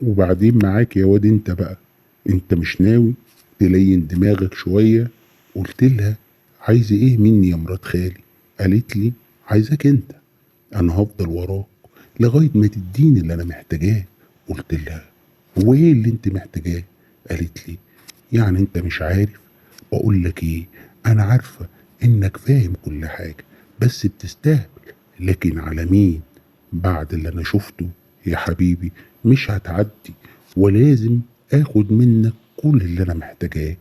وبعدين معاك يا واد انت بقى، انت مش ناوي تلين دماغك شوية؟ قلت لها عايزة ايه مني يا مرات خالي؟ قالت لي عايزاك انت، انا هفضل وراك لغاية ما تديني اللي انا محتاجاه. قلت لها هو ايه اللي انت محتاجاه؟ قالت لي يعني انت مش عارف؟ بقول لك ايه، انا عارفة انك فاهم كل حاجة بس بتستهبل، لكن على مين؟ بعد اللي انا شفته يا حبيبي مش هتعدي، ولازم اخد منك كل اللي انا محتاجاه.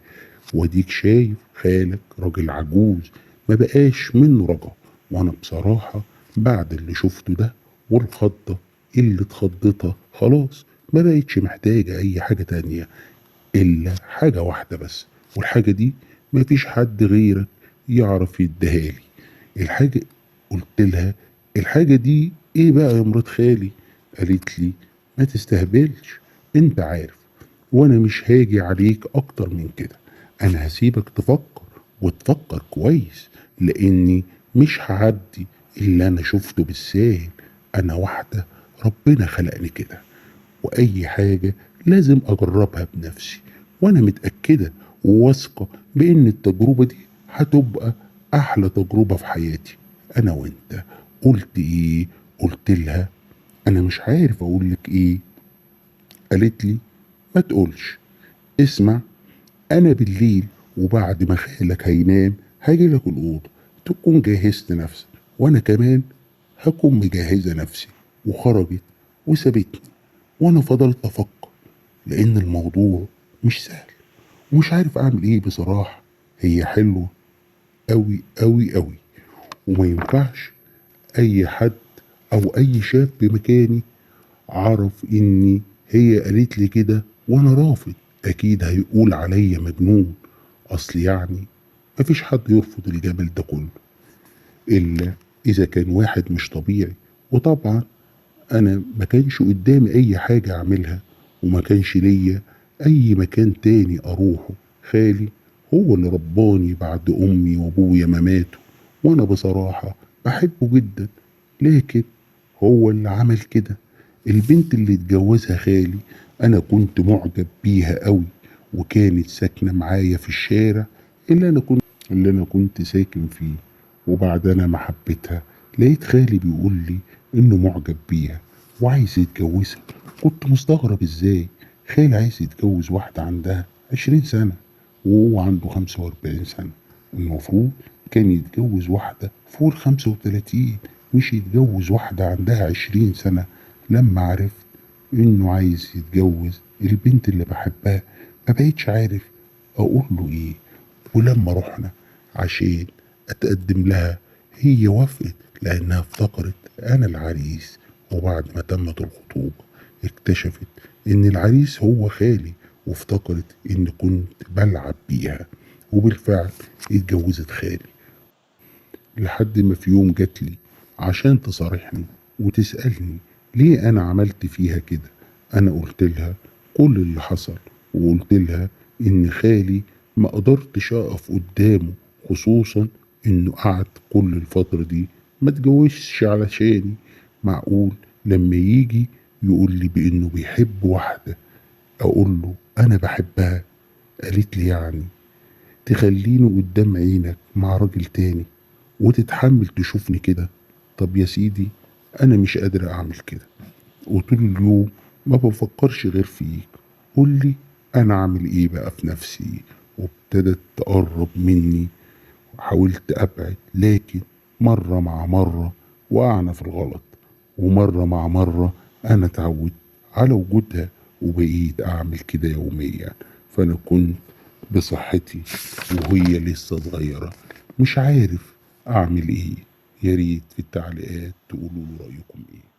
واديك شايف خالك راجل عجوز ما بقاش منه رجا، وانا بصراحة بعد اللي شفته ده والخضة اللي اتخضتها خلاص ما بقتش محتاجة اي حاجة تانية الا حاجة واحدة بس، والحاجة دي ما فيش حد غيرك يعرف يديها لي. الحاجة قلت لها الحاجة دي ايه بقى يا مرات خالي؟ قالت لي ما تستهبلش، انت عارف، وانا مش هاجي عليك اكتر من كده، انا هسيبك تفكر وتفكر كويس، لاني مش هعدي اللي انا شفته بالساهل. انا واحدة ربنا خلقني كده، واي حاجة لازم اجربها بنفسي، وانا متأكدة وواثقة بان التجربة دي هتبقى احلى تجربة في حياتي انا وانت. قلت ايه؟ قلت لها انا مش عارف اقول لك ايه. قالت لي ما تقولش، اسمع، انا بالليل وبعد ما خالك هينام هاجي لك الاوضه، تكون جهزت نفسك وانا كمان هكون مجهزه نفسي. وخرجت وسابتني، وانا فضلت افكر لان الموضوع مش سهل ومش عارف اعمل ايه بصراحه. هي حلوه قوي قوي قوي، وما ينفعش اي حد او اي شاب مكاني عرف اني هي قالت لي كده وانا رافض، اكيد هيقول عليا مجنون. اصل يعني مفيش حد يرفض الجمال ده كله الا اذا كان واحد مش طبيعي. وطبعا انا ما كانش قدامي اي حاجة اعملها، وما كانش ليا اي مكان تاني اروحه. خالي هو اللي رباني بعد امي وابويا ما ماتوا، وانا بصراحة بحبه جدا، لكن هو اللي عمل كده. البنت اللي اتجوزها خالي انا كنت معجب بيها قوي، وكانت ساكنة معايا في الشارع اللي انا كنت ساكن فيه. وبعد انا ما حبيتها لقيت خالي بيقول لي انه معجب بيها وعايز يتجوزها. كنت مستغرب ازاي خالي عايز يتجوز واحدة عندها 20 سنة وهو عنده 45 سنة. المفروض كان يتجوز واحدة فوق 35، مش يتجوز واحدة عندها 20 سنة. لما عرفت انه عايز يتجوز البنت اللي بحبها ما بقيتش عارف اقول له ايه. ولما رحنا عشان اتقدم لها هي وافقت لانها افتكرت انا العريس. وبعد ما تمت الخطوبة اكتشفت ان العريس هو خالي، وافتكرت ان كنت بلعب بيها، وبالفعل اتجوزت خالي. لحد ما في يوم جاتلي عشان تصارحني وتسألني ليه انا عملت فيها كده. انا قلت لها كل اللي حصل، وقلت لها ان خالي ما قدرتش اقف قدامه، خصوصا انه قعد كل الفترة دي ما اتجوزش علشاني. معقول لما يجي يقول لي بانه بيحب واحدة اقول له انا بحبها؟ قالت لي يعني تخليني قدام عينك مع راجل تاني وتتحمل تشوفني كده؟ طب يا سيدي انا مش قادر اعمل كده، وطول اليوم ما بفكرش غير فيك، قول لي انا اعمل ايه بقى في نفسي. وابتدت تقرب مني، حاولت ابعد، لكن مرة مع مرة وقعنا في الغلط، ومرة مع مرة انا اتعودت على وجودها وبقيت اعمل كده يوميا. فانا كنت بصحتي وهي لسه صغيرة، مش عارف اعمل ايه. يا ريت في التعليقات تقولوا لي رأيكم ايه.